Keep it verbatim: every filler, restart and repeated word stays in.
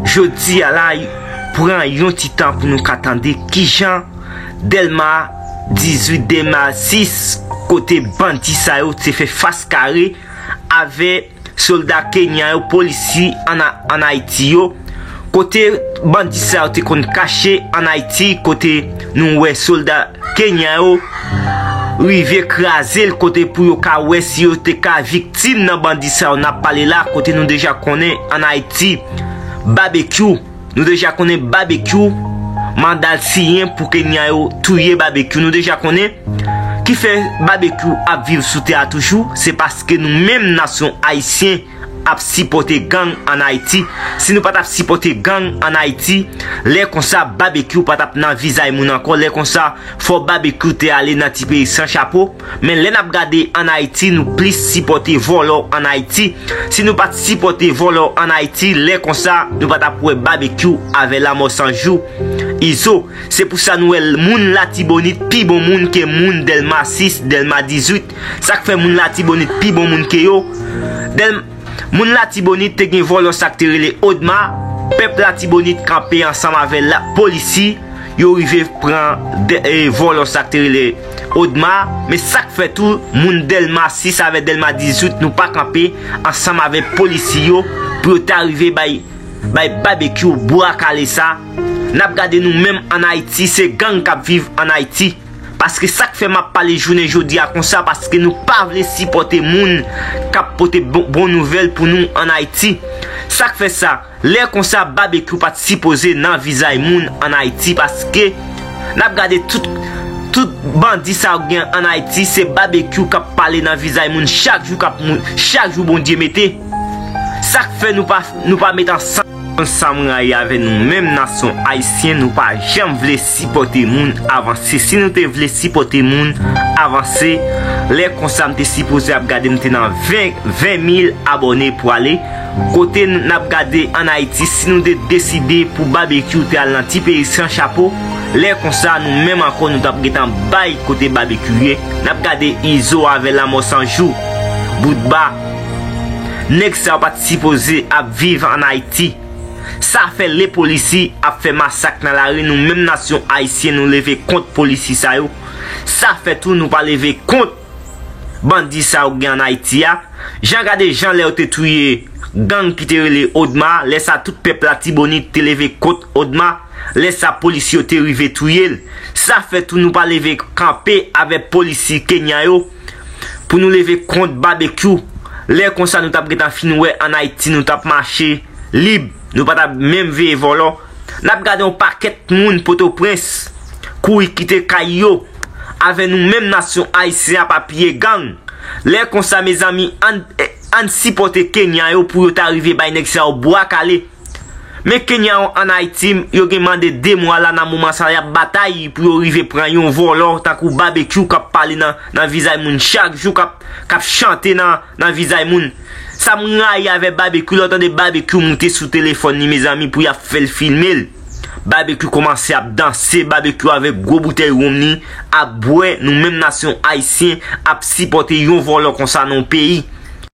Jodi a la, pran yon ti tan pou nou ka tande kijan Dèlma dizuit, Dèlma sis, kote bandi sa yo te fè fas kare avè sòlda kenyan yo, polisi ann, ann Ayiti yo, kote bandi sa yo te konn kache ann Ayiti, kote nou wè sòlda kenyan yo rive kraze l, kote pou yo ka wè si yo te ka viktim nan bandi sa yo n ap pale la, kote nou deja konnen ann Ayiti, Babekyou, nou deja konnen Babekyou, manda l siyen pou kenyan yo touye Babekyou. Nou deja konnen ki fè Babekyou ap viv sou tè a toujou, se paske nou menm nasyon ayisyen ap sipòte gang ann Ayiti. Si nou pa t ap sipòte gang ann Ayiti, lè konsa Babekyou pa t ap nan vizaj moun ankò. Lè konsa, fò Babekyou te ale nan ti peyi san chapo. Men lè n ap gade ann Ayiti, nou plis sipòte vòlò ann Ayiti. Si nou pa t sipòte vòlò ann Ayiti, lè konsa, nou pa t ap wè Babekyou avè Lanmò San Jou. Izo, se pou sa nou wè moun Latibonit pi bon moun ke moun Dèlma sis, Dèlma dizuit. Sa k fè moun Latibonit pi bon moun ke yo? Dèl, moun Latibonit te gen vòlò sa k te rele Odma. Pèp Latibonit kanpe ansanm avè la, polisi, yo rive pran de, e, vòlò sa k te rele Odma. Men sa k fè tou, moun Dèlma sis avè Dèlma dizuit, nou pa kanpe ansanm avè polisi yo pou yo ta rive bay, bay Babekyou bwa kale sa. N ap gade nou menm ann Ayiti, se gang k ap viv ann Ayiti. Paske sa k fè m ap pale jounen jodi a konsa, paske nou pa vle sipòte moun k ap pote bon, bon nouvèl pou nou ann Ayiti. Sa k fè sa, lè konsa Babekyou pa t sipoze nan vizaj moun ann Ayiti, paske n ap gade tout, tout bandi sa yo gen ann Ayiti, se Babekyou k ap pale nan vizaj moun chak jou, k ap moun, chak jou Bondye mete. Sa k fè nou pa, nou pa met ansanm. Sa m rayi avè nou menm nasyon ayisyen, nou pa janm vle sipòte moun avanse. Si nou te vle sipòte moun avanse, lè konsa m te sipoze ap gade m te nan ven, ven mil abòne pou ale. Kote n ap gade ann Ayiti, si nou te deside pou Babekyou te al nan ti peyi san chapo, lè konsa nou menm ankò nou t ap gentan bay kote Babekyou ye. N ap gade Izo avè Lanmò San Jou, Boutba. Nèg sa yo pa t sipoze ap viv ann Ayiti. Sa fè lè polisi ap fè masak nan lari, nou menm nasyon ayisyen nou leve kont polisi sa yo. Sa fè tou nou pa leve kont bandi sa yo gen ann Ayiti a. Jan gade jan lè yo te touye gang ki te rele Odma, lè sa tout pèp Latibonit te leve kont Odma, lè sa polisi yo te rive touye l. Sa fè tou nou pa leve kanpe avèk polisi kenyan yo pou nou leve kont Babekyou. Lè konsa nou t ap gentan fin wè ann Ayiti nou t ap mache lib, nou pa t ap menm veye vòlò. N ap gade yon pakèt moun Potoprens kouri kite kay yo avè nou menm nasyon ayisyen ap apiye gang. Lè konsa, mezanmi, ann, ann sipòte kenyan yo pou yo ta rive bay nèg sa yo bwa kale. Men kenyan yo ann Ayiti, yo gen mande de mwa la nan moman sa y ap batay pou yo rive pran yon vòlò tankou Babekyou k ap pale nan, nan vizaj moun chak jou, k ap, k ap chante nan, nan vizaj moun. Sa m rayi avè Babekyou, lè w tande Babekyou moute sou telefòn li, mezanmi, pou y ap fè l filme l. Babekyou kòmanse ap danse, Babekyou avèk gwo boutèy wonm li ap bwè, nou menm nasyon ayisyen ap sipòte yon vòlò konsa nan yon peyi.